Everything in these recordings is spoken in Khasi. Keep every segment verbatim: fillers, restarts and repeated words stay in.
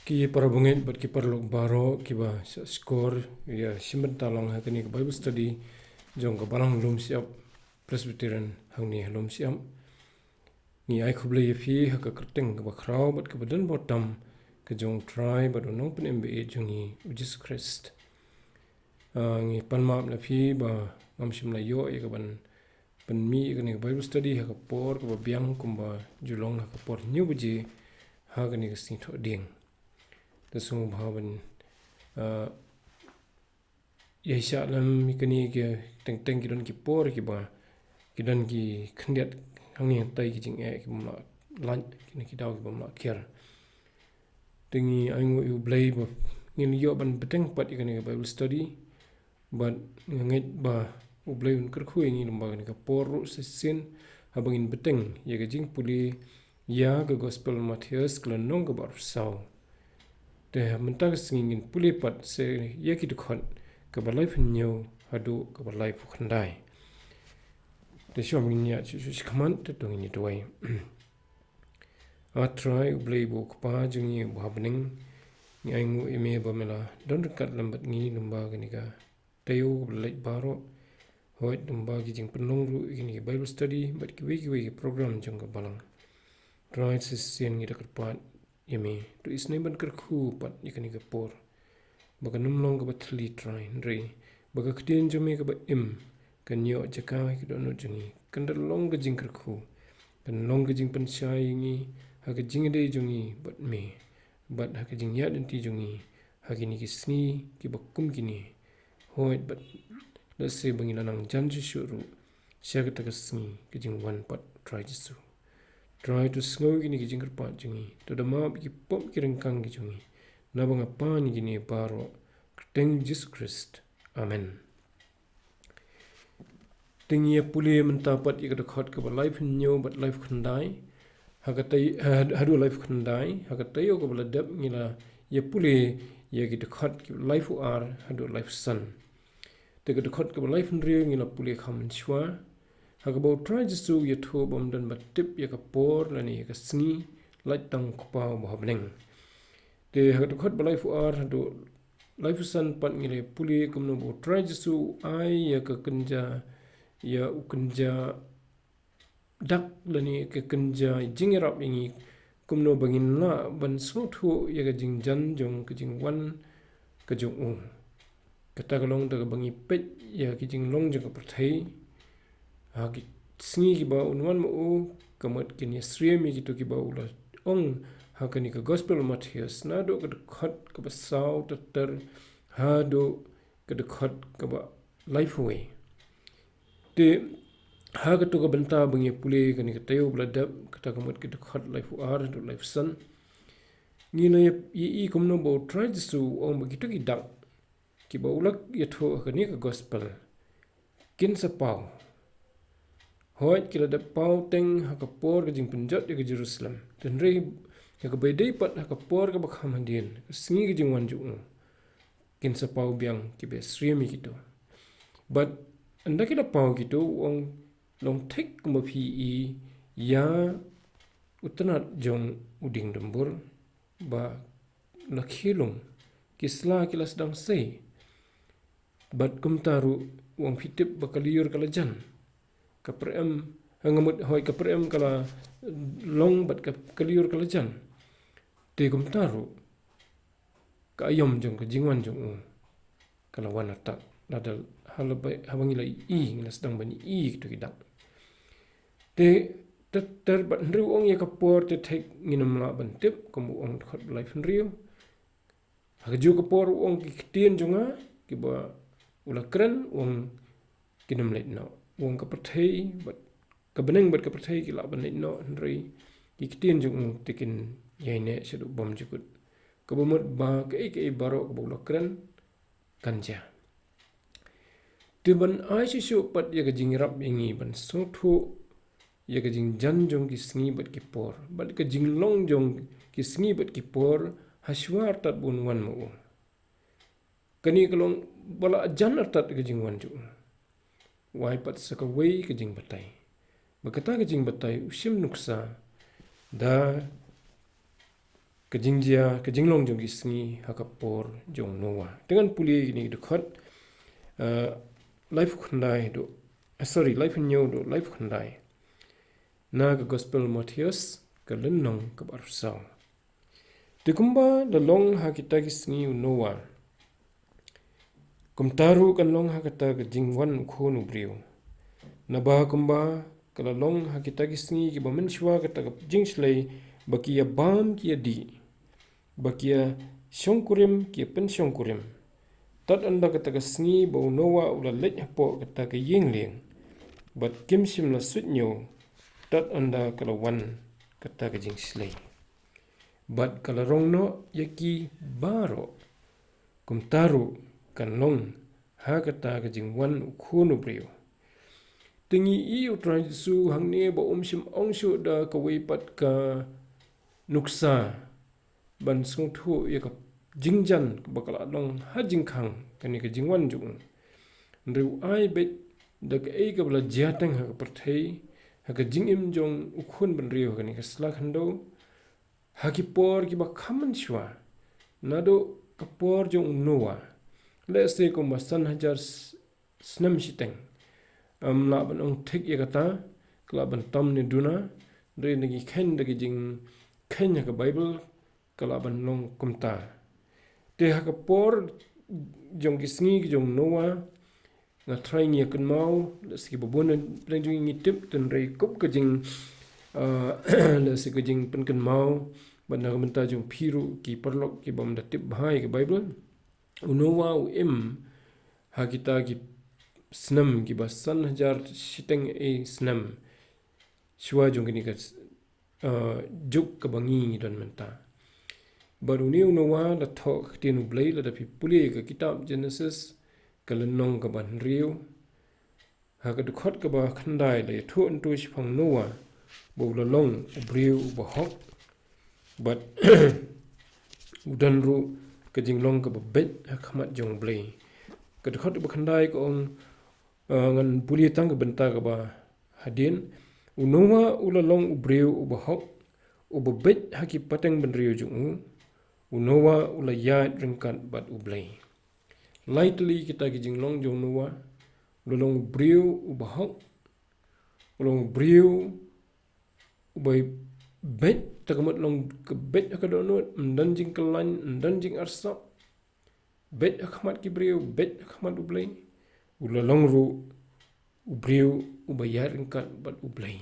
Ki para bangeit bad ki paralok baroh kiba shah shkor ïa shim bynta lang ha kane ka Bible study jong ka Balang Lumshyiap Presbyterian hangne ha Lumshyiap. Ngi ai khublei ïa phi ha ka kyrteng kaba khraw bad kaba don bor tam ka jong U Trai bad U Nongpynim ba ïeit jong ngi U Jisu Khrist. Ah, ngi pan map na phi ba ngam shym la ïoh ïa ka ban pynmih ïa kane ka Bible study ha ka por kaba biang kumba ju long ha ka por hynñiew baje ha kane ka sngi Thohdieng. Te sngewbha ban, ah, ïa shah lem ïa kane ka teng teng ki don ki por kiba ki don ki khyndiat hangne hangtai ki jingeh ki bym lah lait, kine ki daw ki bym lah kiar. Te ngi ainguh ïa U Blei ba ngin ïoh ban bteng pat ïa kane ka Bible study. Bad nga ngeit ba U Blei un kyrkhu ïa ngi lyngba kane ka por ruh shisien haba ngin bteng ïa ka jingpule ïa ka Gospel Mathaios ka lynnong kaba arphew saw. Te mynta ka sngi ngin pule pat sa ïa ki dkhot kaba laiphew hynñiew haduh kaba laiphew khyndai. Te shuwa ngin ïa shu shu khmat te to ngin ïa duwai. A Trai U Blei ba U Kpa jong ngi uba ha bneng, ngi ainguh ïa me ba me la don ryngkat lem bad ngi lyngba kane ka taïew kaba la leit baroh. Hooid, lyngba ki jingpynlong ruh ïa kine ki Bible study bad kiwei kiwei ki program jong ka balang. Trai, shisien ngi da kyrpad ïa me, to isynei ban kyrkhu pat ïa kane ka por. Ba kan ym long kaba thylli Trai, hynrei ba ka ktien jong me kaba im kan ïoh jaka ha ki dohnud jong ngi. Kan da long ka jingkyrkhu, kan long ka jingpynshai ïa ngi ha ka jingïadei jong ngi bad me, bad ha ka jingïaid lynti jong ngi ha kine ki sngi kiba kum kine. Hooid, bad lehse ba ngi la nang jan shuh shuh ruh sha kata ka sngi ka jingwan pat Trai Jisu. Trai, to sngew ïa kine ki jingkyrpad jong ngi, to da map ïa ki pop ki ryngkang ki jong ngi. Naba nga pan ïa kine baroh ha ka kyrteng Jisu Khrist. Amen. Te ngi ïa pule mynta pat ïa ka dkhot kaba laiphew hynñiew bad laiphew khyndai. Ha ka tai-, ha, haduh laiphew khyndai, ha ka taïew kaba la dep ngi la ïa pule ïa ki dkhot ki laiphew ar haduh laiphew san. Te ka dkhot kaba laiphew hynriew ngi la pule kham mynshuwa, ha kaba U Trai Jisu u ïathuh ba ym don ba tip ïa ka por lane ïa ka sngi, lait tang U Kpa uba ha bneng. Te ha ka dkhot ba laiphew ar haduh laiphew san pat ngi la pule kumno ba U Trai Jisu u ai ïa ka kynja, ïa u kynja dak lane ka kynja jingïarap ïa ngi, kumno ba ngin lah ban sngewthuh ïa ka jingjan jong ka jingwan ka jong u. Kata ka long da kaba ngi peit ïa ki jinglong jong ka pyrthei. Ha ki sngi kiba un wan ma u, ka mut kin ïasyriem ïa kito kiba u la ong ha kane ka Gospel Mathaios, naduh ka dkhot kaba saw ter ter haduh ka dkhot kaba laiphew wei. Te ha kato ka bynta ba ngi ïa pule kane ka taïew ba la dep, kata ka mut ka dkhot laiphew ar haduh laiphew san, ngi la ïa, ïa i kumno ba U Trai Jisu u ong ba kito ki dak kiba u la ïathuh ha kane ka Gospel kin sa paw. Hooid, ki la dep paw teng ha ka por ka jingpynjot ïa ka Jerusalem. Te hynrei ha kaba ïadei pat ha ka por kaba kham hadien, ka sngi ka jingwan jong u, kin sa paw biang kiba ïasyriem ïa kito. Bad ynda ki la paw kito, u ong, long thik kumba phi i ïa u tnat jong u dieng dumbur ba la khie lung, ki sla ki la sdang sei. Bad kumta ruh u ong, phi tip ba ka lyiur ka la jan. Ka pyrem, ha nga mut, hooid, ka pyrem ka la long bad ka, ka lyiur ka la jan. Te kumta ruh ka aïom jong ka jingwan jong u ka la wan artat. Lada ha la ba, haba ngi la i, ngi la sdang ban i kito ki dak. Te ter ter bad hynriew u ong, ïa ka por te thik ngin ym lah ban tip, kum u ong dkhot ba laiphew hynriew. Ha kajuh ka por u ong, ki ktien jong nga kiba u la kren, u ong, kin ym leit noh. U ong, ka pyrthei bad ka bneng bad ka pyrthei ki lah ban leit noh, hynrei ki ktien jong u te kin ïaineh shaduh bymjukut. Kaba mut ba kaei kaei baroh kaba u la kren kan jia. Te ban ai shuh shuh pat ïa ka jingïarap ïa ngi ban sngewthuh ïa ka jingjan jong ki sngi bad ki por, bad ka jinglong jong ki sngi bad ki por, ha shuwa artat ba un wan ma u. Kane ka long ba la jan artat ka jingwan jong u. U ai pat sa kawei ka jingbatai. Ba kata ka jingbatai u shim nuksa da ka jingjia, ka jinglong jong ki sngi ha ka por jong Noah. Te ngan pule ïa kine ki dkhot, eh, laiphew khyndai haduh, eh, sorry, laiphew hynñiew haduh laiphew khyndai. Na ka Gospel Mathaios, ka lynnong kaba arphew saw. Te kumba la long ha kita ki sngi u Noah, kumta ruh kan long ha kata ka jingwan u Khun u briew. Naba kumba ka la long ha kita ki sngi kiba mynshuwa kata ka jingshlei, ba ki ïa bam ki ïa dih, ba ki ïa shongkurim ki ïa pynshongkurim. Tad ynda kata ka sngi ba u Noah u la leit hapoh kata ka ïing lieng, bad kim shym la suidñiew, tad ynda ka la wan kata ka jingshlei, bad ka la rong noh ïa ki baroh. Kumta ruh kan long ha kata ka jingwan u Khun u briew. Te ngi ïohi u Trai Jisu hangne ba um shym ong shuh da kawei pat ka nuksa ban sngewthuh ïa ka jingjan ba ka la long ha jingkhang kane ka jingwan jong u. Hynrei u ai beit da kaei kaba la jia teng ha ka pyrthei, ha ka jingim jong u khun bynriew ha kane ka sla khyndew, ha ki por kiba kham mynshuwa, naduh ka por jong u Noah, lehse kumba san hajar s-, snem shiteng. Ym lah ban ong thik ïa kata, ka lah ban tam ne duna, hynrei da ngi kheiñ da ki jingkheiñ ha ka Baibl, ka lah ban long kumta. Te ha ka por jong ki sngi ki jong u Noah, nga tharai ngi ïa kynmaw, lehse kiba bun na pdeng jong ngi ngi tip, hynrei kup ka jing, ah, lehse ka jingpynkynmaw bad na ka bynta jong phi ruh ki paralok kibym da tip bha ïa ka Baibl. U Noah u im ha kita ki snem kiba san hajar shiteng ei snem shuwa jong kane ka s-, ah, juk kaba ngi ngi don mynta. Bad une u Noah la thoh ka ktien u Blei, lada phi pule ka kitab Jenesis, ka lynnong kaba hynriew, ha ka dkhot kaba khyndai, la ïathuh hangto shaphang u Noah ba u la long u briew uba hok, bad u don ruh ka jinglong kaba beit ha khmat jong u Blei. Ka dkhot kaba khyndai ka ong, ah, ngan pule tang ka bynta kaba hadien. U Noah u la long u briew uba hok, uba beit ha ki pateng bynriew jong u. U Noah u la ïaid ryngkat bad u Blei. Lai tylli kita ki jinglong jong u Noah. U la long u briew uba hok, u la long u briew uba beit, te ka mut long ka beit ha ka dohnud, ym don jingkyllain, ym don jingarsap. Beit ha khmat ki briew, beit ha khmat u Blei. U la long ruh u briew uba ïaid ryngkat bad u Blei.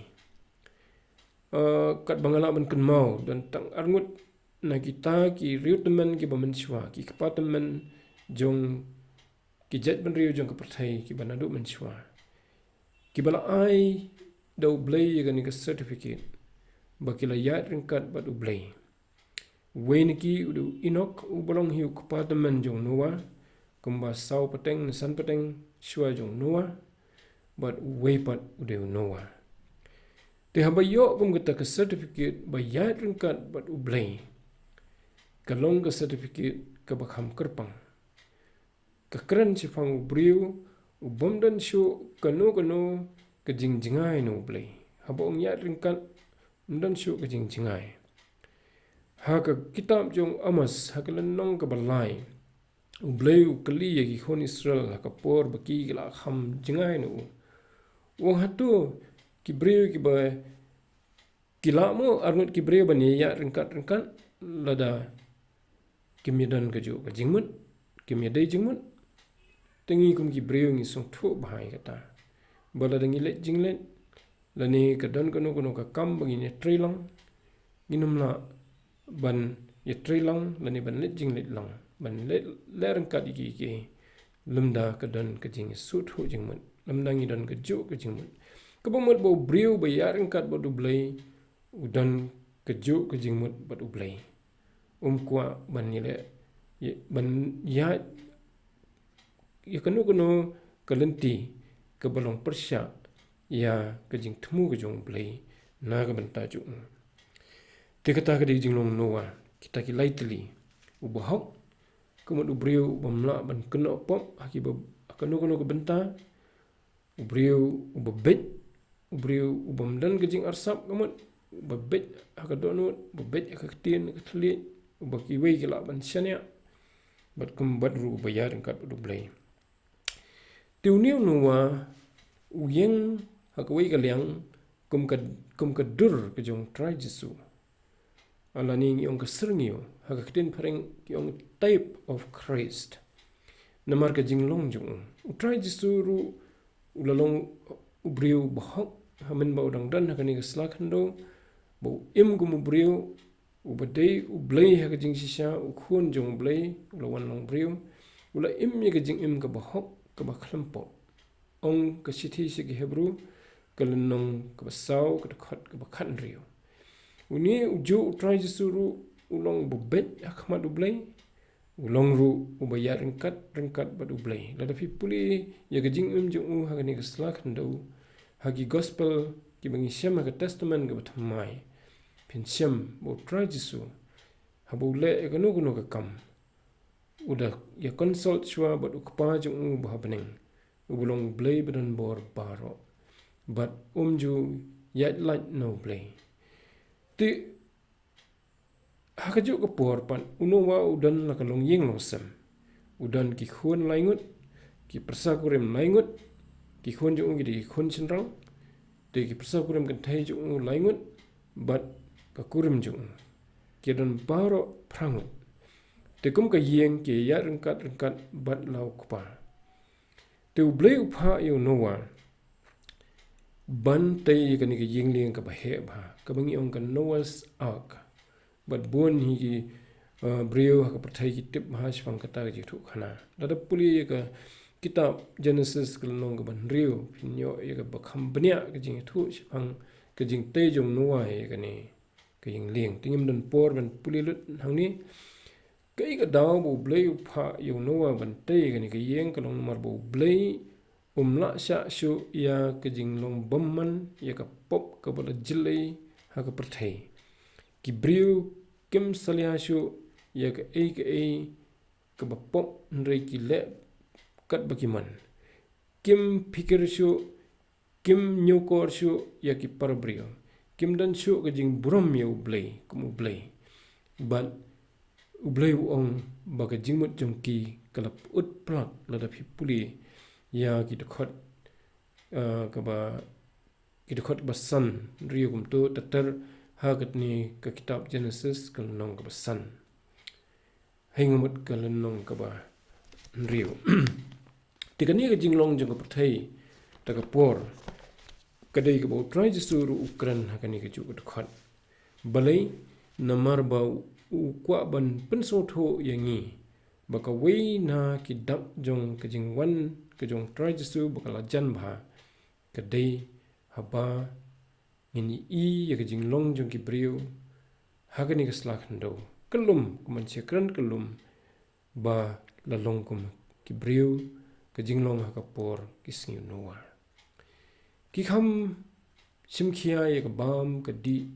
Ah, katba nga lah ban kynmaw, don tang arngut na kita ki riewtymmen kiba mynshuwa, ki kpa tymmen jong ki jaitbynriew jong ka pyrthei kiba naduh mynshuwa, kiba la ai da u Blei ïa kane ka certificate ba ki la ïaid ryngkat bad u Blei. Uwei na ki u dei u Enok, uba long hi u kpa tymmen jong u Noah, kumba saw pateng ne san pateng shuwa jong u Noah, bad uwei pat u dei u Noah. Te haba ïoh kum kata ka certificate ba ïaid ryngkat bad u Blei, ka long ka certificate kaba kham kyrpang. Ka kren shaphang u briew ubym don shuh kano kano ka jingjngai na u Blei. Haba u ïaid ryngkat, ym don shuh ka jingjngai. Ha ka kitab jong u Amos, ha ka lynnong kaba lai, u Blei u kylli ïa ki khun Israel ha ka por ba ki la kham jngai na u. U ong, hato ki briew kiba, ki lah mo arngut ki briew ban ïaid ryngkat ryngkat lada kim ïadon kajuh ka jingmut, kim ïadei jingmut? Te ngi kum ki briew ngi sngewthuh bha ïa kata. Ba lada ngi leit jingleit, lane ka don kano kano ka kam ba ngin ïatrei lang, ngin ym lah ban ïatrei lang, lane ban leit jingleit lang, ban leit leh ryngkat ïa kiei kiei, lymda ka don ka jingïasngewthuh jingmut, lymda ngi don kajuh ka jingmut. Kaba mut ba u briew ba ïaid ryngkat bad u Blei, u don kajuh ka jingmut bad u Blei. Um kwah ban ïaleh, ïa, ban ïaid ïa kano kano ka lynti kaba long pyrshah ïa ka jingthmu ka jong u Blei na ka bynta jong u. Te kata ka dei jinglong u Noah, kita ki lai tylli. Uba hok, ka mut u briew ubym lah ban kynnoh pop ha kiba, ha kano kano ka bynta. U briew uba beit, u briew ubym don ka jingarsap, ka mut, uba beit ha ka dohnud, uba beit ha ka ktien ka thylliej, uba kiwei ki lah ban shaniah, bad kum bad ruh uba ïaid ryngkat bad U Blei. Te une u Noah u ïeng ha kawei ka liang kum ka, kum ka dur ka jong U Trai Jisu. Lane ngi ong ka syrngiew, ha ka ktien phareng ki ong type of Christ. Namar ka jinglong jong u. U Trai Jisu ruh u la long u briew bahok, ha mynba u dang don ha kane ka sla khyndew, ba u im kum u briew, uba dei U Blei ha ka jingshisha, u Khun jong U Blei, u la wan long briew, u la im ïa ka jingim kaba hok, kaba khlem pop. Ong ka shithi sha ki Hebru, ka lynnong kaba saw, ka dkhot kaba khathynriew. Une u juh U Trai Jisu ruh, u long uba beit ha khmat U Blei, u long ruh uba ïaid ryngkat, ryngkat bad U Blei. Lada phi pule ïa ka jingim jong u ha kane ka sla khyndew, ha ki gospel kiba ngi shem ha ka Testament kaba thymmai, phin shem ba U Trai Jisu, haba u leh ïa kano kano ka kam, u da ïa consult shuwa bad u Kpa jong u uba ha bneng, uba long U Blei badonbor baroh. Bad um ju ïaid lait na U Blei. Te ha kajuh ka por pat, u Noah u don la ka longïing longsem. U don ki khun lai ngut, ki pyrsa kurim lai ngut, ki khun jong u ki dei ki khun shynrang, te ki pyrsa kurim kynthei jong u lai ngut, bad ka kurim jong u. Ki don baroh phra ngut. Te kum ka ïing ki ïaid ryngkat ryngkat bad la u kpa. Te U Blei u phah ïa u Noah ban tei ïa kane ka ïing lieng kaba heh bha, kaba ngi ong ka Noah's Ark. Bad bun hi ki, uh, briew ha ka pyrthei ki tip bha shaphang kata ka jingïathuhkhana. Lada pule ïa ka kitab Genesis ka lynnong kaba hynriew, phin ïoh ïa kaba kham bniah ka jingïathuh shaphang ka jingtei jong u Noah ïa kane ka ïing lieng. Te ngim don por ban pule lut hangne. Kaei ka daw ba U Blei u phah ïa u Noah ban tei ïa kane ka ïing? Ka long namar ba U Blei um lah shah shuh ïa ka jinglong bymman ïa ka pop kaba la jyllei ha ka pyrthei. Ki briew kim salia shuh ïa kaei kaei kaba pop, hynrei ki leh katba ki mon. Kim phikir shuh, kim ñiewkor shuh ïa ki para briew. Kim don shuh ka jingburom ïa U Blei kum U Blei. Bad U Blei u ong ba ka jingmut jong ki ka la pyut plak, lada phi pule ïa ki dkhot, eh, kaba, ki dkhot kaba san, hynriew kumto, ter ter ha katne ka kitab Genesis ka lynnong kaba san. Hynrei ngi mut ka lynnong kaba hynriew. Te kane ka jinglong jong ka pyrthei, ta ka por, ka dei kaba U Trai Jisu ruh u kren ha kane kajuh ka dkhot. Balei? Namar ba u kwah ban pynsngewthuh ïa ngi ba kawei na ki dak jong ka jingwan ka jong U Trai Jisu ba ka la jan bha, ka dei haba ngin ïohi ïa ka jinglong jong ki briew ha kane ka sla khyndew. Kyllum, kumban shu kren kyllum, ba la long kum ki briew ka jinglong ha ka por ki sngi u Noah. Ki kham shim khia ïa ka bam ka dih,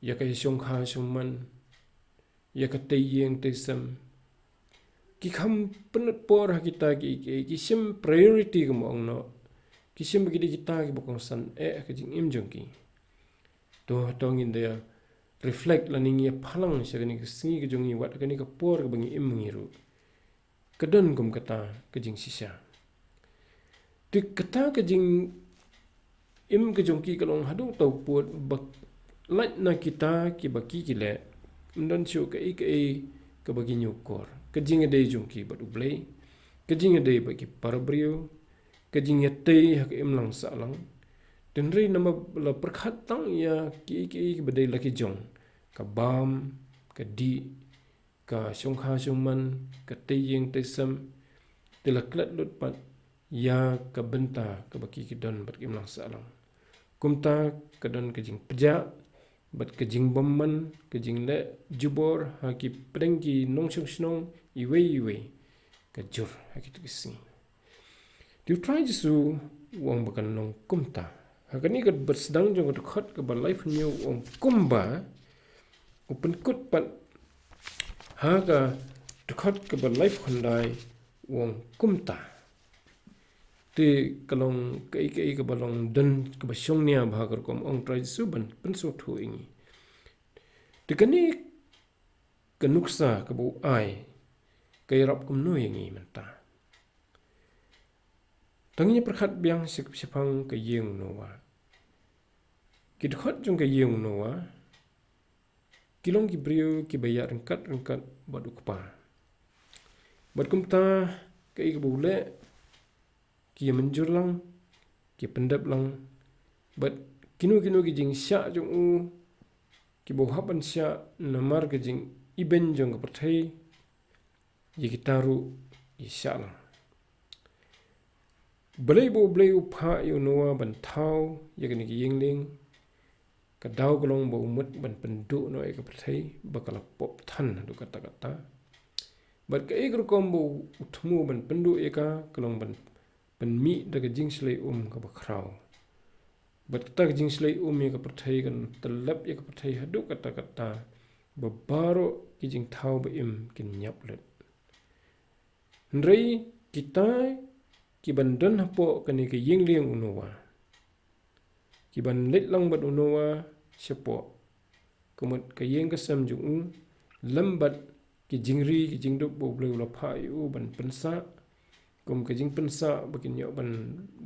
ïa ka shongkha shongman, ïa ka tei ïing tei sem. Ki kham pynlut por ha kita ki, ki, ki shim priority, kumba ong noh. Ki shim ba ki dei kita kiba kongsan eh ha ka jingim jong ki. To, to ngin da reflect lane ngin ïa phalang sha kane ka sngi ka jong ngi, wat kane ka por kaba ngi im ngi ruh. Ka don kum kata ka jingshisha. Te kata ka jingim ka jong ki ka long haduh tau pud ba lait na kita kiba ki ki leh, ym don shuh kaei kaei kaba ki ñiewkor. Ka jingïadei jong ki bad U Blei, ka jingïadei bad ki para briew, ka jingïatei ha ka imlang sahlang. Te hynrei namar ba la pyrkhat tang ïa kiei kiei kiba dei la ki jong, ka bam, ka dih, ka shongkha shongman, ka tei ïing tei sem, te la klet lut pat ïa ka bynta kaba ki ki don bad ka imlang sahlang. Kumta ka don ka jingpjah bad ka jingbymman, ka jingleh jubor ha ki pdeng ki nongshong shnong iwei iwei, ka jur ha kito ki sngi. Te U Trai Jisu u ong ba kan long kumta. Ha kane ka bar sdang jong ka dkhot kaba laiphew hynñiew u ong kumba, u pynkut pat ha ka dkhot kaba laiphew khyndai u ong kumta. Te ka long kaei kaei kaba long don kaba shongnia bha ka rukom ong Trai Jisu ban pynsngewthuh ïa ngi. Te kane ka nuksa kaba u ai ka ïarap kumno ïa ngi mynta. Tang ïa pyrkhat biang sha-, shaphang ka ïing u Noah. Ki dkhot jong ka ïing u Noah ki long ki briew kiba ïaid ryngkat ryngkat bad u kpa. Bad kumta kaei kaba u leh ki ïa mynjur lang, ki ïa pyndep lang. Bad kino kino ki jingshah jong u kiba u hap ban shah namar ka jingibeiñ jong ka pyrthei, ïa kita ruh ki shah lang. Balei ba U Blei u phah ïa u Noah ban thaw ïa kane ka ïing lieng? Ka daw ka long ba u mut ban pynduh noh ïa ka pyrthei ba ka la pop than haduh katta katta. Bad kaei ka rukom ba u thmu ban pynduh ïa ka, ka long ban pynmih da ka jingshlei um kaba khraw. Bad kata ka jingshlei um ïa ka pyrthei kan tyllep ïa ka pyrthei haduh katta katta ba baroh ki jingthaw ba im kin ïap lut. Hynrei kita ki ban don hapoh kane ka ïing lieng u Noah, ki ban leit lang bad u Noah shapoh, ka mut ka ïing ka sem jong u, lem bad ki jingri ki jingdup ba U Blei u la phah ïa u ban pynsah, kum ka jingpynsah ba kin ïoh ban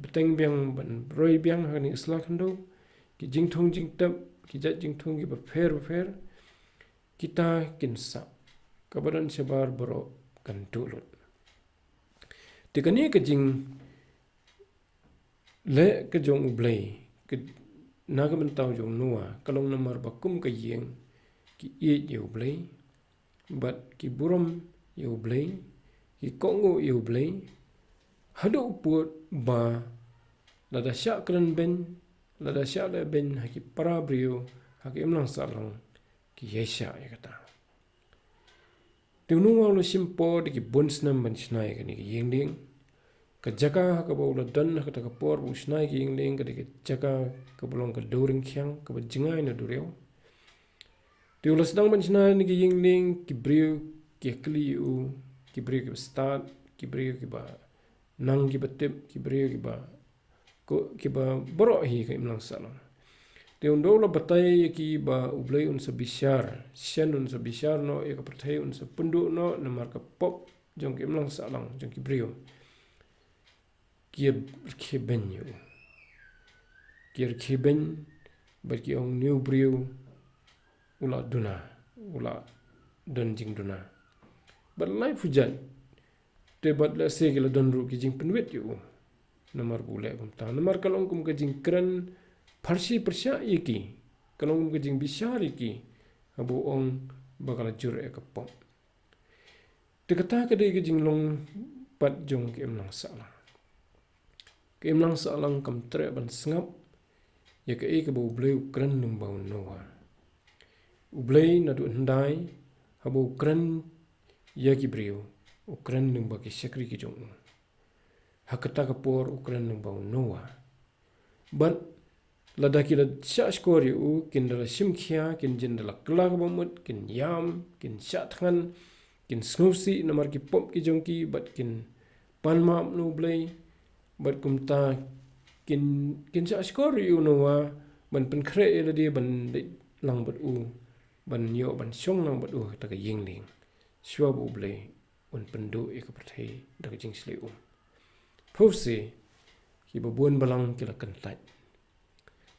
bteng biang, ban roi biang ha kane ka sla khyndew, ki jingthung jingtep, ki jait jingthung kiba pher bapher, kita kin sah. Kaba don shabar baroh kan duh lut. Te kane ka jingleh ka jong U Blei, ka, na ka bynta u jong u Noah, ka long namar ba kum ka ïing ki ïeit ïa U Blei, bad ki burom ïa U Blei, ki kohnguh ïa U Blei, haduh u pud ba lada shah kren beiñ, lada shah leh beiñ ha ki para briew, ha ki imlang sahlang, ki ïaishah ïa kata. Te u Noah u la shim por da ki bun snem ban shna ïa kane ka ïing lieng. Ka jaka ha kaba u la don ha kata ka por ba u shna ïa ka ïing lieng ka dei ka jaka kaba long ka dewryngkhiang kaba jngai na duriaw. Te u la sdang ban shna ïa kane ka ïing lieng, ki briew ki ïa kylli ïa u, ki briew kiba stad, ki briew kiba nang kiba tip, ki briew kiba, ko, kiba baroh hi ka imlang sahlang. Te u Noah u la batai ïa ki ba U Blei un sa bishar, shen un sa bishar noh ïa ka pyrthei, un sa pynduh noh namar ka pop jong ka imlang sahlang jong ki briew. Ki ïa rkhie beiñ ïa u. Ki ïa rkhie beiñ bad ki ong une u briew u la duna, u la don jingduna. Bad laiphew jait, te bad lehse ki la don ruh ki jingpynwit ïa u. Namar ba u leh kumta. Namar ka long kum ka jingkren pharshi pyrshah ïa ki. Ka long kum ka jingbishar ïa ki. Haba u ong ba ka la jur ïa ka pop. Te kata ka dei ka jinglong pat jong ka imlang sahlang. Ka imlang sahlang kam treh ban sngap ïa kaei kaba U Blei u kren lyngba u Noah. U Blei naduh hyndai haba u kren ïa ki briew, u kren lyngba ki shakri ki jong u. Ha kata ka por u kren lyngba u Noah. Bad lada ki la shah shkor ïa u, kin da la shim khia, kin jin da la kylla kaba mut, kin ïam, kin shah thngan, kin sngewsih namar ki pop ki jong ki, bad kin pan map na U Blei, bad kumta kin, kin shah shkor ïa u Noah ban pynkhreh ïa lade ban leit lang bad u, ban ïoh ban shong lang bad u ha kata ka ïing lieng. Shuwa ba U Blei un pynduh ïa ka pyrthei da ka jingshlei um. Phewse kiba bun balang ki la kyntait.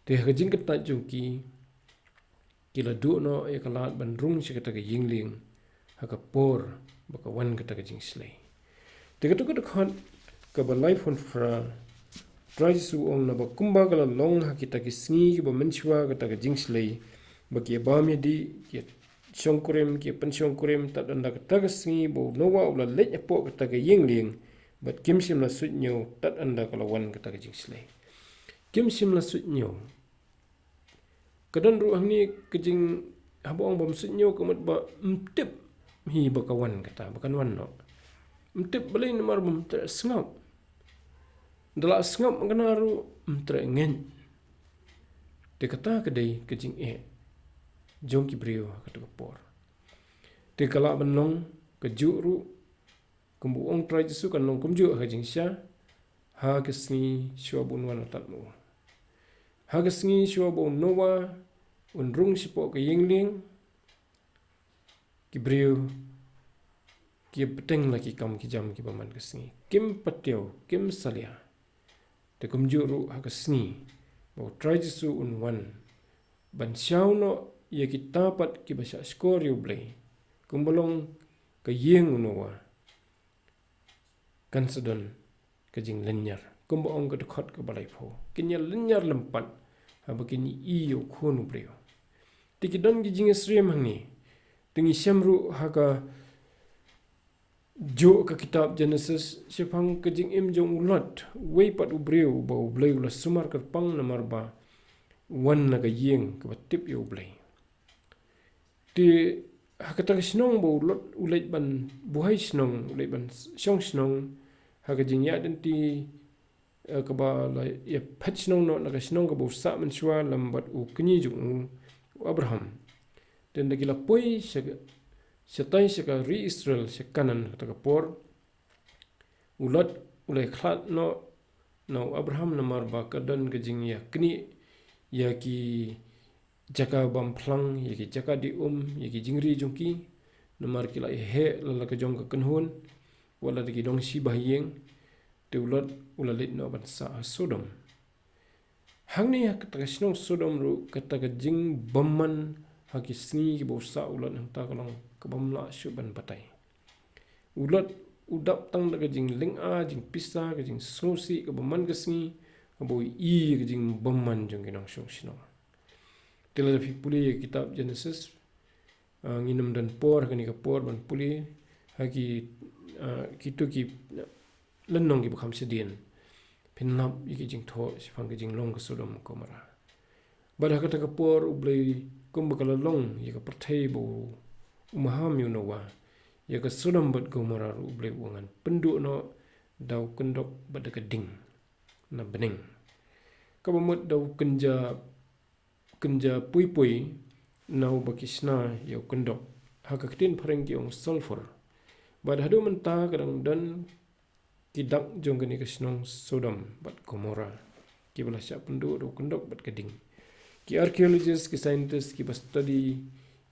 Te ha ka jingkyntait jong ki, ki la duh noh ïa ka lad ban rung sha kata ka ïing lieng ha ka por ba ka wan kata ka jingshlei. Te kato ka dkhot kaba laiphew phra, Trai Jisu u ong, naba kumba ka la long ha kita ki sngi kiba mynshuwa kata ka jingshlei, ba ki ïa bam ïa dih, ki ïa shongkurim, ki ïa pynshongkurim, tad haduh kata ka sngi ba u Noah u la leit hapoh kata ka ïing lieng, bad kim shym la suidñiew tad haduh ka la wan kata ka jingshlei. Kim shym la suidñiew. Ka don ruh hangne ka jing, haba ong bym suidñiew ka mut bym tip hi ba ka wan kata, ba kan wan noh. Ym tip balei namar bym treh sngap. Da la sngap kane ruh ym treh ngeit. Te kata ka dei ka jingeh jong ki briew ha kata ka por. Te ka lah ban long kajuh ruh, kumba u ong Trai Jisu, kan long kumjuh ha ka jingshisha, ha ka sngi shuwa ba un wan la tad ma u. Ha ka sngi shuwa ba u Noah un rung shapoh ka ïing lieng, ki briew ki bteng la ki kam ki jam kiba man ka sngi. Kim patiew, kim salia. Te kumjuh ruh ha ka sngi ba U Trai Jisu un wan ban shaw noh ïa kita pat kiba shah shkor ïa U Blei, kumba long ka ïing u Noah, kan sa don ka jinglynñiar. Kumba ong ka dkhot kaba laiphew, kin ïalynñiar lympat haba kin ïohi ïa U Khun u briew. Te ki don ki jingïasyriem hangne. Te ngi shem ruh ha ka juh ka kitab Genesis shaphang ka jingim jong u Lot, uwei pat u briew ba U Blei u la sumar kyrpang namar ba wan na ka ïing kaba tip ïa U Blei. Te ha kata ka shnong ba u Lot u leit ban buhai shnong, u leit ban shong shnong, ha ka jingïaid lynti, eh, kaba la ïa phet shnong noh na ka shnong kaba u sah mynshuwa lem bad u kñi jong u, u Abraham. Te ynda ki la poi sha, shatai sha ka ri Israel, sha Kanaan, kata ka por, u Lot u la ïakhlad noh na u Abraham namar ba ka don ka jingïaknieh ïa ki jaka bam phlang, ïa ki jaka dih um, ïa ki jingri jong ki, namar ki la ïa heh la la ka jong ka kynhun, wat la da ki dong shi ba ha ïing. Te u Lot u la leit noh ban sah ha Sodom. Hangne ha kata ka shnong Sodom ruh, kata ka jingbymman ha ki sngi kiba u sah u Lot hangta ka long kabym lah shuh ban batai. U Lot u dap tang da ka jinglynga, jingpisa, ka jingsngewsih kaba man ka sngi, kaba u ïohi ka jingbymman jong ki nongshong shnong. Te lada phi pule ïa ka kitab Genesis, ah, ngin ym don por ha kane ka por ban pule ha ki, ah, kito ki lynnong kiba kham shadien. Phin lap ïa ki jingthoh shaphang ka jinglong ka Sodom Gomorrah. Bad ha kata ka por U Blei, kumba ka la long ïa ka pyrthei ba u, u maham ïa u Noah, ïa ka Sodom bad Gomorrah ruh U Blei u ngan pynduh noh da u kyndok bad da ka ding na bneng. Kaba mut da u kynja, kynja pui pui na uba ki shna ïa u kyndok. Ha ka ktien phareng ki ong sulphur. Bad haduh mynta ka dang don ki dak jong kane ka shnong Sodom bad Gomorrah, kiba la shah pynduh da u kyndok bad ka ding. Ki archaeologist, ki scientist kiba study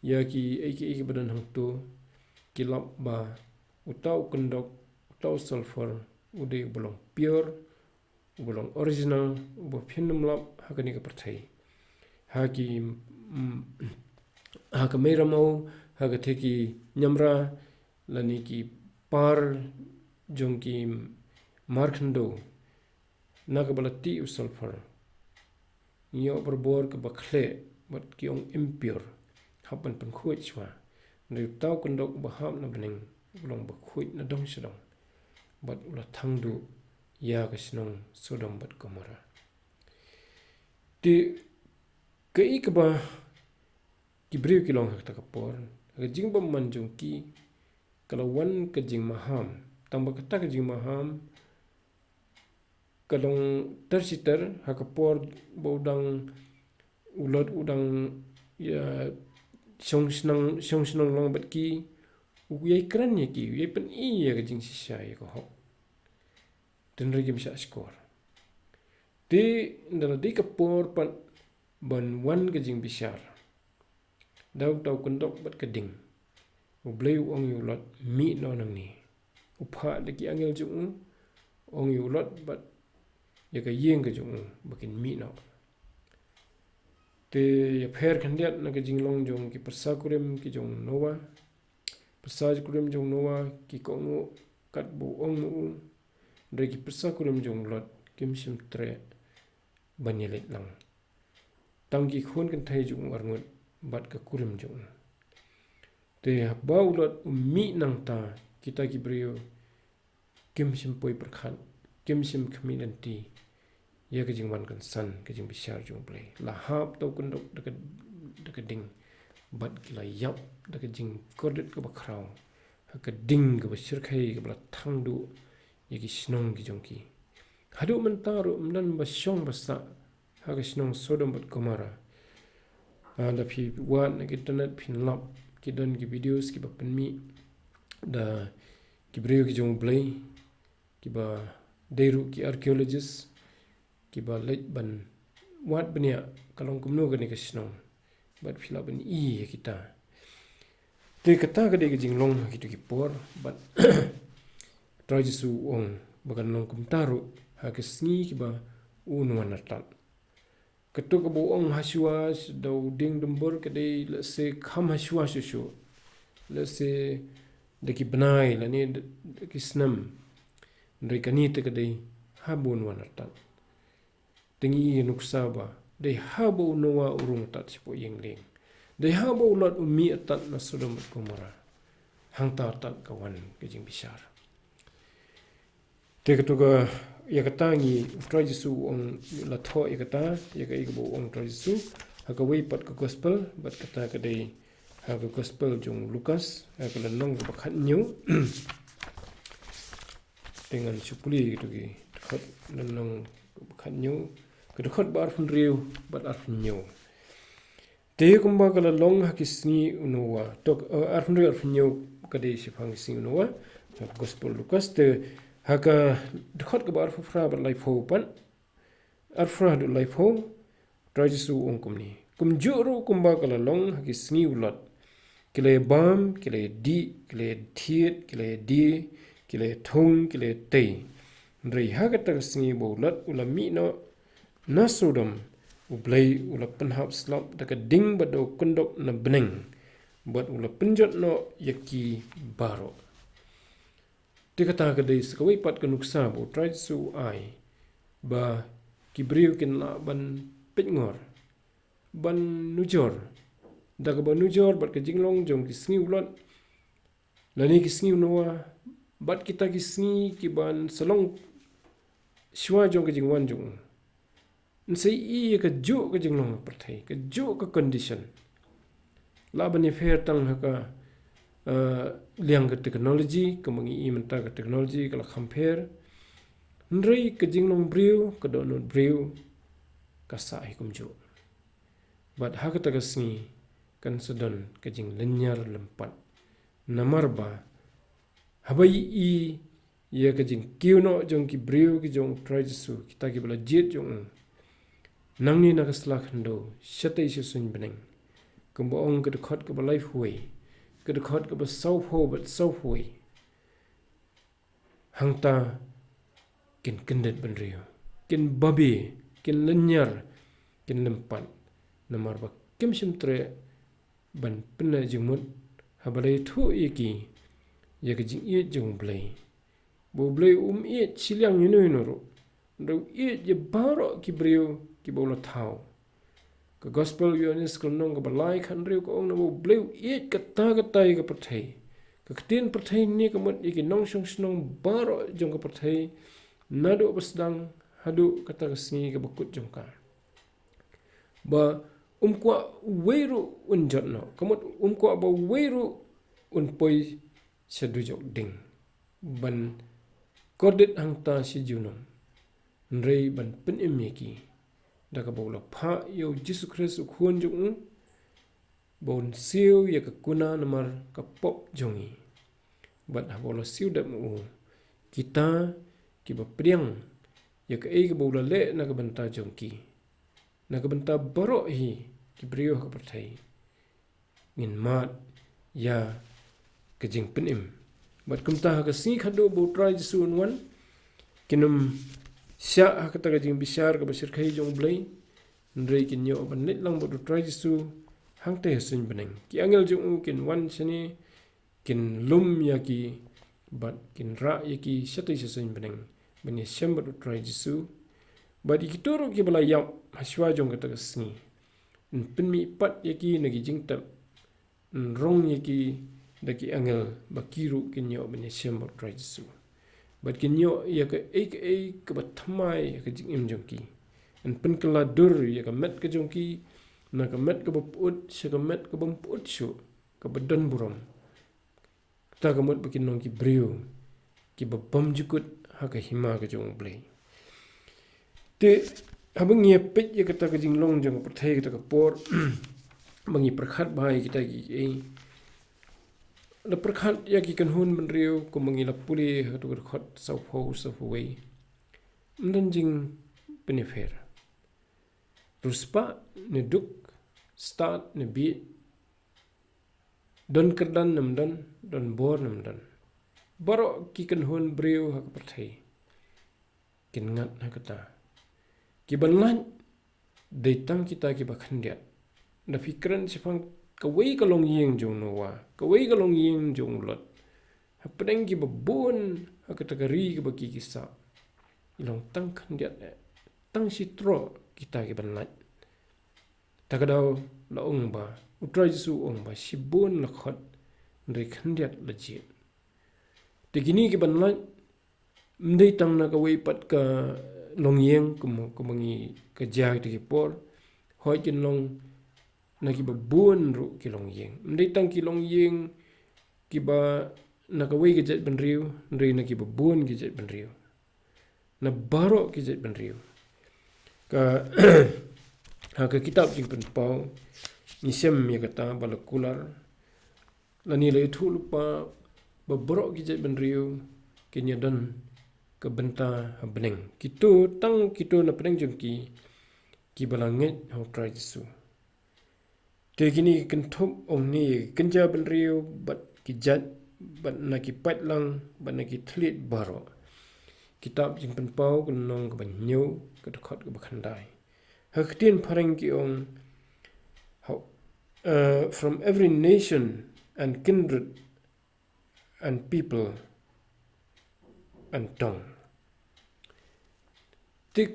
ïa ki ei ki ei kiba don hangto, ki lap ba uta u kyndok, uta u sulphur, u dei uba long pure, uba long original, uba phin ym lap ha kane ka pyrthei. Ha ki, mm, ha ka mei ramaw, ha ka thei ki ñiamra, lane ki par jong ki mar khyndew, na kaba la tih u sulphur, ngi ïoh barabor kaba khleh, bad ki ong impure, hap ban pynkhuid shuwa. Hynrei uta u kyndok uba hap na bneng, u long ba khuid na dong sha dong, bad u la thang duh ïa ka shnong Sodom bad Gomorrah. Te kaei kaba ki briew ki long ha kata ka por, ha ka jingbymman jong ki, ka la wan ka jingmaham. Tang ba kata ka jingmaham ka long ter shi ter, ha ka por ba u dang, u Lot u dang ïa shong shnong, shong shnong lang bad ki, u ïai kren ïa ki, u ïai pyni ïa ka jingshisha ïa ka hok. Te hynrei kim shah shkor. Te ynda la dei ka por pat ban wan ka jingbishar, da uta u kyndok bad ka ding, U Blei u ong ïa u Lot, mih noh nangne. U phah da ki angel jong u, ong ïa u Lot bad ïa ka ïing ka jong u ba kin mih noh. Te ïapher khyndiat na ka jinglong jong ki pyrsa kurim ki jong u Noah. Pyrsa kurim jong u Noah ki kohnguh katba u ong ma u. Hynrei ki pyrsa kurim jong u Lot kim shym treh ban ïaleit lang. Tang ki khun kynthei jong u arngut bad ka kurim jong u. Te haba u Lot u mih nangta, kita ki briew kim shym poi pyrkhat, kim shym khmih lynti ïa ka jingwan kynsan, ka jingbishar jong U Blei. La hap uta u kyndok da ka, da ka ding, bad ki la ïap da ka jingkordit kaba khraw ha ka ding kaba shyrkhei kaba la thang duh ïa ki shnong ki jong ki. Haduh mynta ruh ym don ba shong ba sah ha ka shnong Sodom bad Gomorrah. Ah, lada phi wad na ka internet phin lap, ki don ki videos kiba pynmih da ki briew ki jong U Blei, kiba dei ruh ki archaeologist, kiba leit ban wad bniah ka long kumno kane ka shnong. Bad phi lah ban i ïa kita. Te kata ka dei ka jinglong ha kito ki por, bad Trai Jisu u ong ba kan long kumta ruh ha ki sngi kiba un wan artat. Kato kaba u ong hashwa, da u dieng dumbur ka dei, let's say, kham hashwa shuh shuh. Let's say, da ki bnai, lane da, da ki snem. Hynrei kane te ka dei haba un wan artat. Te ngi ïohi nuksa ba dei haba u Noah u rung artat shapoh ïing lieng. Dei haba u Lot u mih artat na Sodom bad Gomorrah. Hangta artat ka wan ka jingbishar. Te kato ka, ïa kata ngi, u Trai Jisu u ong, la thoh ïa kata, ïa kaei kaba u ong u Trai Jisu ha kawei pat ka gospel, bad kata ka dei ha ka gospel jong u Lukas, ha ka lynnong kaba khathynñiew. Te ngan shu pule ïa kito ki dkhot, lynnong kaba khathynñiew, ka dkhot ba arphew hynriew bad arphew hynñiew. Te kumba ka la long ha ki sngi u Noah. Tok, eh, arphew hynriew, arphew hynñiew ka dei shaphang ki sngi u Noah. Ha gospel Lukas te, ha ka dkhot kaba arphew phra bad laiphew pat. Arphew phra haduh laiphew. Trai Jisu u ong kumne. Kumjuh ruh kumba ka la long ha ki sngi u Lot. Ki la ïabam, ki la ïadih, ki la ïathied, ki la ïadie, ki la ïathung, ki la ïatei. Hynrei ha kata ka sngi ba u Lot u la mih noh na Sodom, U Blei u la pynhap slap da ka ding ba dei kyndok na bneng, bad u la pynjot noh ïa ki baroh. Te kata ka dei sa kawei pat ka nuksa ba u Trai Jisu u ai, ba ki briew kin lah ban peit ngor, ban nujor, da kaba nujor bad ka jinglong jong ki sngi u Lot, lane ki sngi u Noah, bad kita ki sngi ki ban sa long shwa jong ka jingwan jong u. Yn sa ïohi ïa kajuh ka jinglong pyrthei, kajuh ka condition. Lah ban ïapher tang ha ka, eh, liang ka technology, ka ma ngi i mynta ka technology, ka la kham pher. Hynrei ka jinglong briew, ka dohnud briew, ka sah hi kumjuh. Bad ha kata ka sngi, kan sa don ka jinglynñiar lympat. Namar ba, haba ïohi ïa ka jingkiew noh jong ki briew ki jong u Trai Jisu, kita kiba la jied jong u. Nangne na ka sla khyndew, shatei sha suiñ bneng. Kumba ong ka dkhot kaba laiphew wei, ka dkhot kaba sawphew bad sawphew wei. Hangta kin kyndit bynriew, kin babe, kin lynñiar, kin lympat. Namar ba kim shym treh ban pynleh jingmut, haba la ïathuh ïa ki ïa ka jingïeit jong U Blei. Ba U Blei um ïeit shiliang ïano ïano ruh. Hynrei u ïeit ïa baroh ki briew kiba u la thaw. Ka gospel u Ïoannis ka lynnong kaba lai khathynriew ka ong, namar U Blei u ïeit katta katta ïa ka pyrthei. Ka ktien pyrthei ne ka mut ïa ki nongshong shnong baroh jong ka pyrthei, naduh ba sdang haduh kata ka sngi kaba kut jong ka. Ba um kwah uwei ruh un jot noh, ka mut um kwah ba uwei ruh un poi sha dujok ding, ban kordit hangta sha junom. Hynrei ban pynim ïa ki da kaba u la phah ïa U Jisu Khrist U Khun jong u, ba un siew ïa ka kuna namar ka pop jong ngi. Bad haba u la siew dep ma u, kita kiba pdiang ïa kaei kaba u la leh na ka bynta jong ki, na ka bynta baroh hi ki briew ha ka pyrthei, ngin mad ïa ka jingpynim. Bad kumta ha ka sngi khatduh ba U Trai Jisu un wan, kin ym shah ha kata ka jingbishar kaba shyrkhei jong U Blei, hynrei kin ïoh ban leit lang bad U Trai Jisu hangtei ha suiñ bneng. Ki angel jong u kin wan shane, kin lum ïa ki, bad kin rah ïa ki shatei sha suiñ bneng ban ïashem bad U Trai Jisu. Bad ïa kito ruh kiba la ïap hashwa jong kata ka sngi, yn pynmih pat ïa ki na ki jingtep, yn rong ïa ki da ki angel, ba ki ruh kin ïoh ban ïashem bad U Trai Jisu. Bad kin ïoh ïa kaei kaei kaba thymmai ha ka jingim jong ki. Yn pynkylla dur ïa ka met ka jong ki na ka met kaba pyut sha ka met kaba ym pyut shuh, kaba don burom. Kata ka mut ba kin long ki briew kiba bymjukut ha ka hima ka jong U Blei. Te haba ngi ïa peit ïa kata ka jinglong jong ka pyrthei kata ka por, ba ngi pyrkhat bha ïa kita kiei, la pyrkhat ïa ki kynhun bynriew, kumba ngi la pule ha kato ka dkhot sawphew, sawphew wei. Ym don jingpynïapher. Riewspah ne duk, stad ne bieit, Don kyrdan ne ym don, don bor ne ym don, baroh ki kynhun briew ha ka pyrthei kin ngat ha kata. Ki ban lait, dei tang kita kiba khyndiat. Lada phi kren shaphang kawei ka longïing jong u Noah, kawei ka longïing jong u Lot, hapdeng kiba bun ha kata ka ri kaba ki ki sah, i long tang khyndiat eh, tang shi troh kita ki ban lait. Ta ka daw la ong ba, u Trai Jisu u ong ba, shibun la khot, hynrei khyndiat la jied. Te kine ki ban lait, ym dei tang na kawei pat ka longïing, kum, kum ngi ka jia kita ki por, hooid kin long na kiba bun ruh ki longïing. Ym dei tang ki longïing kiba na kawei ka jaitbynriew, hynrei na kiba bun ki jaitbynriew. Na baroh ki jaitbynriew. Ka, ha ka kitab Jingpynpaw, ngi shem ïa kata ba la kular, lane la ïathuh lypa ba baroh ki jaitbynriew kin ïadon ka bynta ha bneng. Kito, tang kito na pdeng jong ki, kiba la ngeit ha u Trai Jisu. Te kine ki kynthup ong ne, ki kynja bynriew, bad ki jait, bad na ki paidlang, bad na ki thylliej baroh. Kitab Jingpynpaw ka lynnong kaba hynñiew, ka dkhot kaba khyndai. Ha ka ktien phareng ki ong, how, uh, from every nation and kindred and people and tongue. Te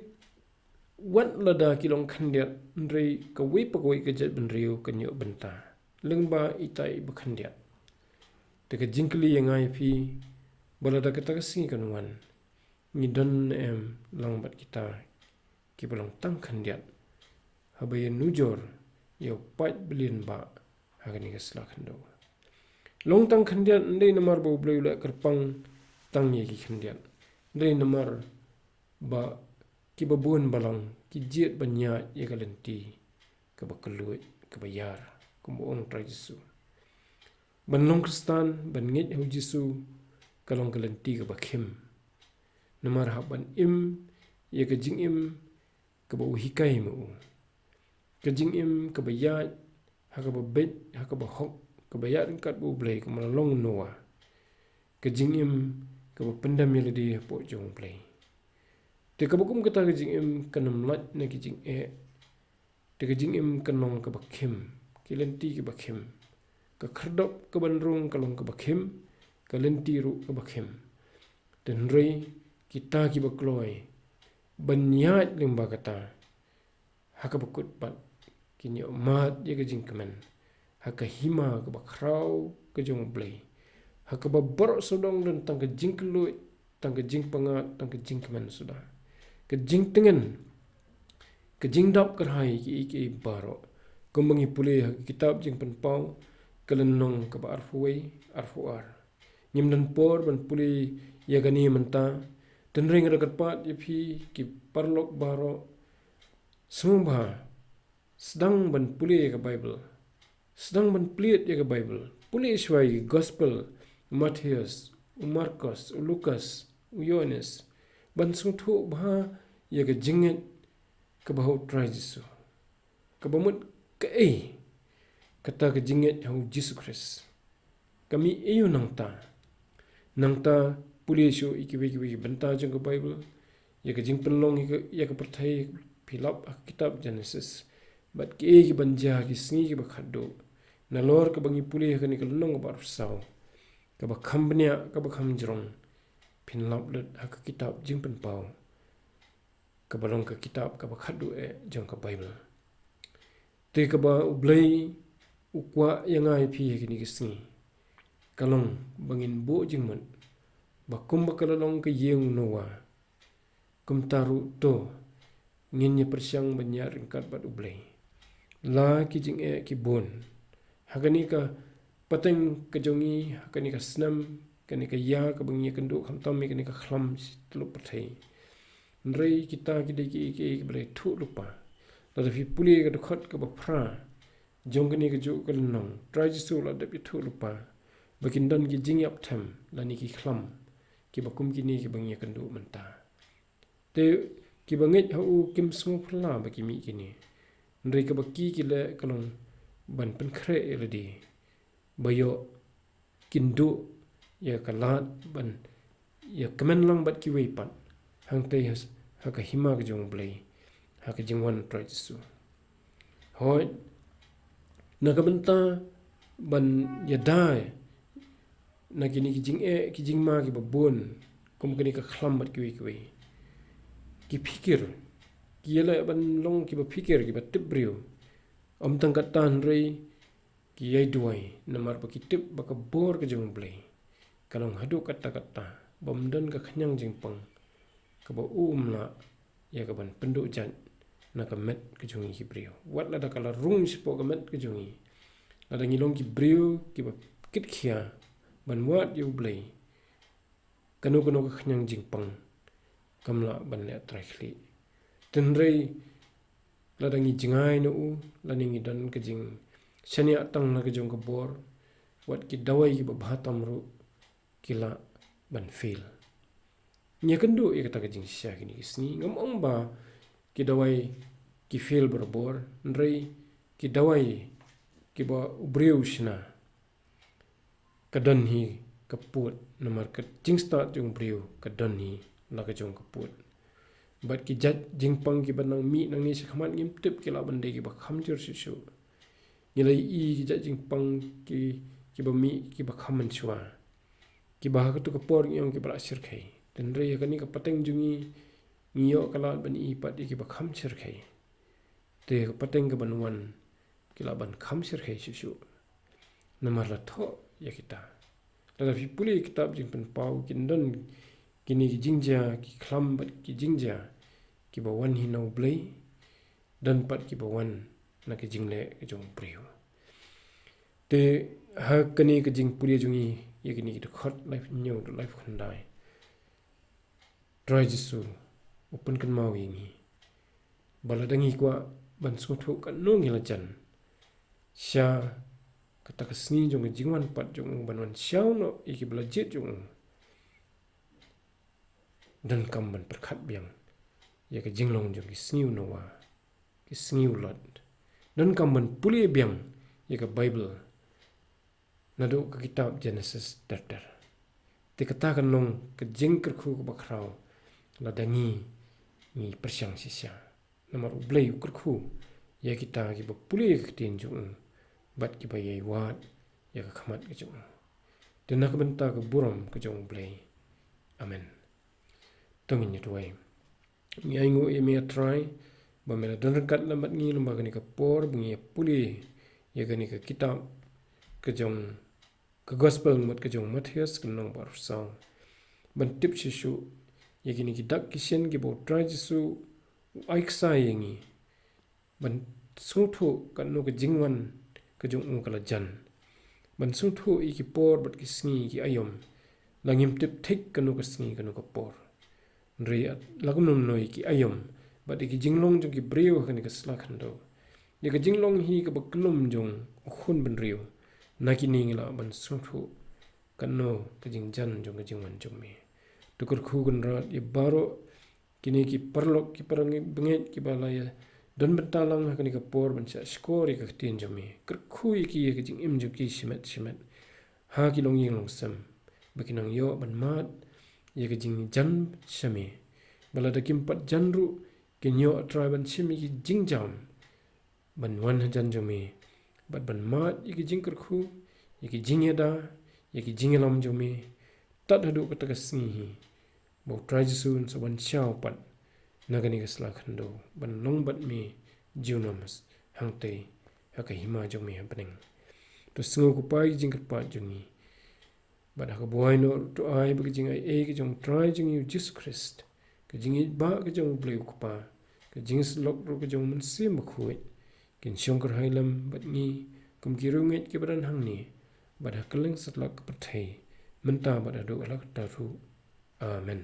wat lada ki long khyndiat, hynrei kawei pa kawei ka jaitbynriew kan ïoh bynta lyngba ita iba khyndiat. Te ka jingkylli ïa nga ïa phi, ba lada kata ka sngi kan wan, ngi don ne em lang bad kita kiba long tang khyndiat haba ïanujor ïa u paid balian bah ha kane ka sla khyndew. Long tang khyndiat ym dei namar ba U Blei u leh kyrpang tang ïa ki khyndiat, ym dei namar ba kiba bun balang ki jied ban ïaid ïa ka lynti kaba kylluid, kaba ïar, kumba ong Trai Jisu. Ban long Khristan, ban ngeit ha u Jisu, ka long ka lynti kaba khim. Namar hap ban im ïa ka jingim kaba u hikai ma u. Ka jingim kaba ïaid ha kaba beit, ha kaba hok, kaba ïaid ryngkat bad U Blei, kumba la long u Noah. Ka jingim kaba pyndem ïa lade hapoh jong U Blei. Te kaba kum kata ka jingim kan ym lait na ki jingeh. Te ka jingim kan long kaba khim, ki lynti kiba khim. Ka khyrdop kaban rung ka long kaba khim, ka lynti ruh kaba khim. Te hynrei kita kiba kloi ban ïaid lyngba kata, ha kaba kut pat kin ïoh mad ïa ka jingkmen ha ka hima kaba khraw ka jong U Blei, ha kaba baroh sawdong don tang ka jingkylluid, tang ka jingpyngngad, tang ka jingkmen suda. Ka jingtngen, ka jingdap kyrhai kiei kiei baroh. Kumba ngi pule ha ka kitab Jingpynpaw, ka lynnong kaba arphew wei, arphew ar. Ngim don por ban pule ïa kane mynta, te hynrei nga da kyrpad ïa phi ki paralok baroh, sngewbha sdang ban pule ïa ka Baibl. Sdang ban plie ïa ka Baibl. Pule shuwa ïa ki Gospel, u Mathaios, u Markos, u Lukas, u Ïoannis. Ban sngewthuh bha ïa ka jingngeit kaba ha u Trai Jisu. Kaba mut kaei kata ka jingngeit ha u Jisu Khrist. Ka mih aïu nangta? Nangta pule shuh ïa kiwei kiwei ki bynta jong ka Baibl, ïa ka jingpynlong ïa ka, ïa ka pyrthei, phi lap ha ka kitab Jenesis. Bad kiei ki ban jia ha ki sngi kiba khatduh. Nalor kaba ngi pule ha kane ka lynnong kaba arphew saw, kaba kham bniah, kaba kham jrong, phin lap lut ha ka kitab Jingpynpaw, kaba long ka kitab kaba khatduh eh jong ka Baibl. Te kaba U Blei u kwah ïa nga ïa phi ha kine ki sngi, ka long ba ngin buh jingmut ba kumba ka la long ka ïing u Noah, kumta ruh to ngin ïa pyrshang ban ïaid ryngkat bad U Blei. La ki jingeh ki bun ha kane ka pateng ka jong ngi, ha kane ka snem, kane ka ïa kaba ngi ïakynduh, khamtam ïa kane ka khlam shi tyllup pyrthei. Hynrei kita ki dei kiei kiei kiba la ïathuh lypa. Lada phi pule ka dkhot kaba phra jong kane kajuh ka lynnong, Trai Jisu u la dep ïathuh lypa ba kin don ki jingïap them lane ki khlam kiba kum kine kiba ngi ïakynduh mynta. Te kiba ngeit ha u kim sngewphylla ba ki mih kine. Hynrei kaba ki ki leh ka long ban pynkhreh ïa lade. ba ïoh kin duh ïa ka lad ban ïa kmen lang bad kiwei pat hangtei ha ka hima ka jong U Blei ha ka jingwan Trai Jisu. Hooid, na ka bynta ban ïada na kine ki jingeh ki jingma kiba bun kum kane ka khlam bad kiwei kiwei, ki phikir, ki ïaleh ban long kiba phikir, kiba tip briew. Ym tang katta hynrei ki ïai duwai namar ba ki tip ba ka bor ka jong U Blei ka long haduh katta katta, bym don ka khñiang jingpang kaba u um lah ïa ka ban pynduh jait na ka met ka jong ngi ki briew. Wat lada ka la rung shapoh ka met ka jong ngi, lada ngi long ki briew kiba kitkhia ban wad ïa U Blei, kano kano ka khñiang jingpang kam lah ban leh trai khlieh. Hynrei lada ngi jngai na u, lada ngi don ka jingshaniah tang na ka jong ka bor, wat ki dawai kiba bha tam ruh ki lah ban fail. Ngi ïakynduh ïa kata ka jingshisha kine ki sngi. Ngam ong ba ki dawai ki fail barabor, hynrei ki dawai kiba u briew u shna, ka don hi ka pud, namar ka jingstad jong u briew ka don hi la ka jong ka pud. Bad ki jait jingpang kiba nang mih nangne shakhmat ngim tip ki lah ban dei kiba kham jur shuh shuh. Ngi la ïohi ki jait jingpang ki, kiba mih kiba kham mynshuwa, kiba ha kato ka por ngi ong kiba la shyrkhei. Hynrei ha kane ka pateng jong ngi, ngi ïoh ka lad ban ïohi pat ïa kiba kham shyrkhei. Te ka pateng kaban wan ki lah ban kham shyrkhei shuh shuh. Namar la thoh ïa kita. Lada phi pule kitab Jingpynpaw, kin don kine ki jingjia, ki khlam bad ki jingjia kiba wan hi na U Blei, don pat kiba wan na ki jingleh ki jong u briew. Te ha kane ka jingpule jong ngi ïa kine ki dkhot laiphew hynñiew, laiphew khyndai, Trai Jisu u pynkynmaw ïa ngi ba lada ngi kwah ban sngewthuh kano ngi la jan sha kata ka sngi jong ka jingwan pat jong u ban wan shaw noh ïa kiba la jied jong u, donkam ban pyrkhat biang ïa ka jinglong jong ki sngi u Noah, ki sngi u Lot. Donkam ban pule biang ïa ka Baibl naduh ka kitab Jenesis ter ter. Te kata kan long ka jingkyrkhu kaba khraw lada ngi, ngi pyrshang shisha. Namar U Blei u kyrkhu ïa kita kiba pule ïa ka ktien jong u bad kiba ïai wad ïa ka khmat ka jong u. Te na ka bynta ka burom ka jong U Blei. Amen. To ngin ïa duwai. Ngi ainguh ïa me, A Trai, ba me la don ryngkat lem bad ngi lyngba kane ka por ba ngi ïa pule ïa kane ka kitab ka jong ka Gospel mut ka jong u Mathaios, ka lynnong ba arphew saw, ban tip shuh shuh ïa kine ki dak ki shin kiba U Trai Jisu u ai ksai ïa ngi ban sngewthuh kano ka jingwan ka jong u ka la jan, ban sngewthuh ïa ki por bad ki sngi, ki aïom. La ngim tip thik kano ka sngi kano ka por, hynrei la kumno kumno ïa ki aïom bad ïa ki jinglong jong ki briew ha kane ka sla khyndew, ïa ka jinglong hi kaba kyllum jong u khun bynriew, na kine ngi lah ban sngewthuh kano ka jingjan jong ka jingwan jong me. To kyrkhu Kynrad ïa baroh kine ki paralok, ki parabangeit kiba la ïa don bynta lang ha kane ka por ban shah shkor ïa ka ktien jong me. Kyrkhu ïa ki ïa ka jingim jong ki shimet shimet ha ki longïing longsem, ba kin nang ïoh ban mad ïa ka jingjan sha me, ba lada kim pat jan ruh kin ïoh, A Trai, ban shim ïa ki jingjam ban wan hajan jong me bad ban mad ïa ki jingkyrkhu, ïa ki jingïada, ïa ki jingïalam jong me, tad haduh kata ka sngi hi ba U Trai Jisu un sa wan shaw pat na kane ka sla khyndew ban long bad me junom hangtei ha ka hima jong me ha bneng. To sngew, ko Pa, ïa ki jingkyrpad jong ngi. Bad ha ka buaid noh ruh to ai ba ka jingaiei ka jong U Trai jong ngi U Jisu Khrist, ka jingïeit ba ka jong U Blei U Kpa, ka jingïasyllok ruh ka jong U Mynsiem Bakhuid, kin shong kyrhai lem bad ngi kum ki riewngeit kiba don hangne, bad ha kylleng satlak ka pyrthei, mynta bad haduh la katta ruh. Amen.